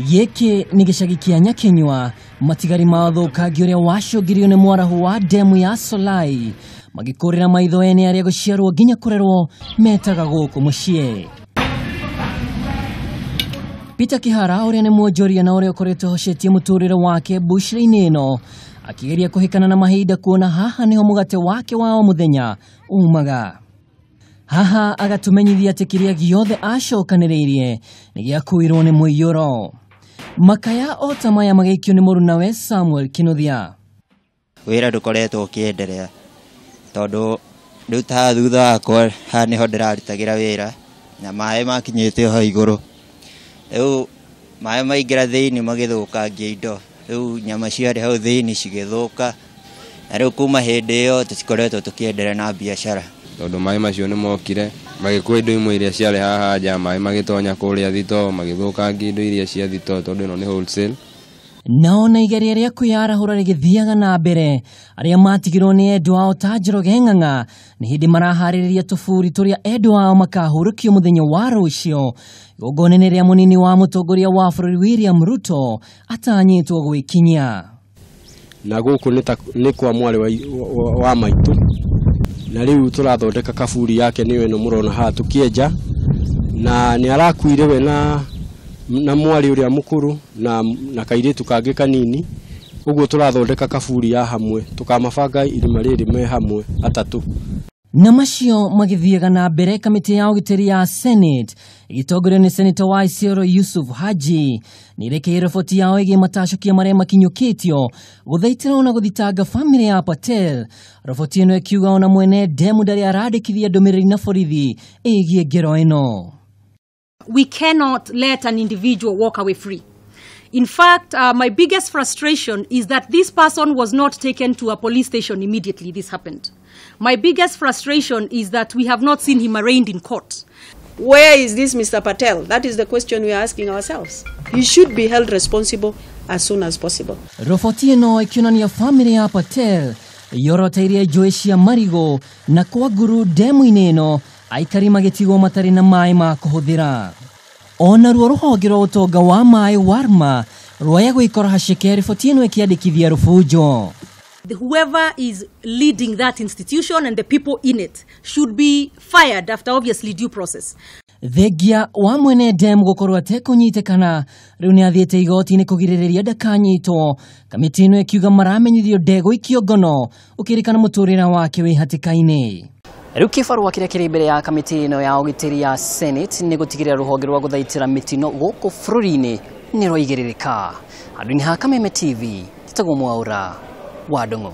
Gĩkĩ nĩ gĩcagi kĩa Nyakinyua, matigari ma ũthũkangia ũrĩa wacũngĩrĩirio nĩ mwaraho wa demu ya Solai magĩkũrĩra maitho ene arĩa gũciarwo nginya kũrerwo metaga gũkũ mũciĩ. Peter Kihara ũrĩa nĩ mwonjoria na ũrĩa ũkoretwo ahocetie mũtũrĩre wake mbucĩrĩ-inĩ ĩno akĩgeria kũhĩkana na mahinda kuona haha nĩho mũgate wake wa o mũthenya umaga. Haha agatũmenyithia atĩ kĩrĩa gĩothe acokanĩrĩirie nĩ gĩakuirwo nĩ mũiyũro. Makaya o ta maya magĩikio nĩ mũrunawe Samuel Kinuthia. Wĩra ndũkoretwo ũkĩenderea tondũ rĩu ta thutha wakwa haha nĩho ndĩrarutagĩra wĩra na maĩ makinyĩte o hau igũrũ. Rĩu maĩ maingĩra thĩinĩ magĩthũkangia indo, rĩu nyama ciarĩ hau thĩinĩ cigĩthũka, na rĩu kuma hĩndĩ ĩyo tũtikoretwo tũkĩenderea na biacara. Tondũ maĩ macio nĩ mokire magĩkua indo imwe iria ciarĩ haha nja, maĩ magĩtonya kũrĩa thitoo magĩthũkangia indo iria cia thitoo tondũ ĩno nĩ wholesale. Nao na igeria rĩa kwĩyarahũra rĩgĩthiaga na mbere, arĩa matigirwo nĩ endwa ao ta Njoroge Ng'ang'a nĩ hĩndĩ maraharĩrĩria tũburi tũrĩa endwa ao makahurũkio mũthenya wa rũciũ. Igongona-inĩ rĩa mũnini wa mũtongoria wa bũrũri William Ruto atanyĩtwo gwĩkinyia. Na gũkũ nĩ kwa mwarĩ wa maitũ, na rĩu tũrathondeka kaburi yake nĩyo ĩno mũrona haha tũkĩenja, na nĩ arakuire we na mwarĩ ũrĩa mũkũrũ na kairĩtu kangĩ kanini. Ũguo tũrathondeka kaburi ya hamwe, tũkamabanga irima rĩrĩ me hamwe atatũ. Na macio magĩthiaga na mbere, kamĩtĩ ya ũgitĩri ya Senate ĩgĩtongorio nĩ Senator wa Isiolo Yusuf Haji nĩĩrekeire riboti yao ĩgiĩ matacũkia marĩa makinyũkĩtio gũthaitĩrwo na gũthitanga bamĩrĩ ya Patel. Riboti ĩno ĩkiuga ona mwene demu ndarĩ arandĩkithia ndũmĩrĩri na borithi ĩgiĩ ngero ĩno. We cannot let an individual walk away free. In fact, my biggest frustration is that this person was not taken to a police station immediately this happened. My biggest frustration is that we have not seen him arraigned in court. Where is this Mr. Patel? That is the question we are asking ourselves. He should be held responsible as soon as possible. Riboti ĩno ĩkĩonania famĩlĩ ya Patel yoroteirie njũĩ cia marigũ na kwa nguru demu-inĩ ĩno, aikari magĩtigwo matarĩ na maĩ ma kũhũthĩra. Ona ruo rũhonge rwa ũtonga wa maĩ Warma rwaya gwĩkora haceke, riboti ĩno ĩkĩandĩkithia rũbunjo. Whoever is leading that institution and the people in it should be fired after obviously due process. Thengia wa mwene demu gũkorwo atekũnyitĩkana rĩu nĩ athiĩte igoti-inĩ kũgirĩrĩria ndakanyitwo. Kamĩtĩ ĩno ĩkiuga maramenyithio ndegũikio ngono ũkĩrĩkana mũtũrĩre wake wĩ hatĩka-inĩ. Rĩu kĩbarũa kĩrĩa kĩrĩ mbere ya kamĩtĩ ĩno ya ũgitĩri ya Senate nĩ gũtigĩrĩra rũhonge rwa gũthaitĩra mĩtino gũkũ bũrũri-inĩ nĩ rwaigĩrĩrĩka. Handũ-inĩ ha Kameme TV, njĩtagwo Mwaũra wa Ndung'u.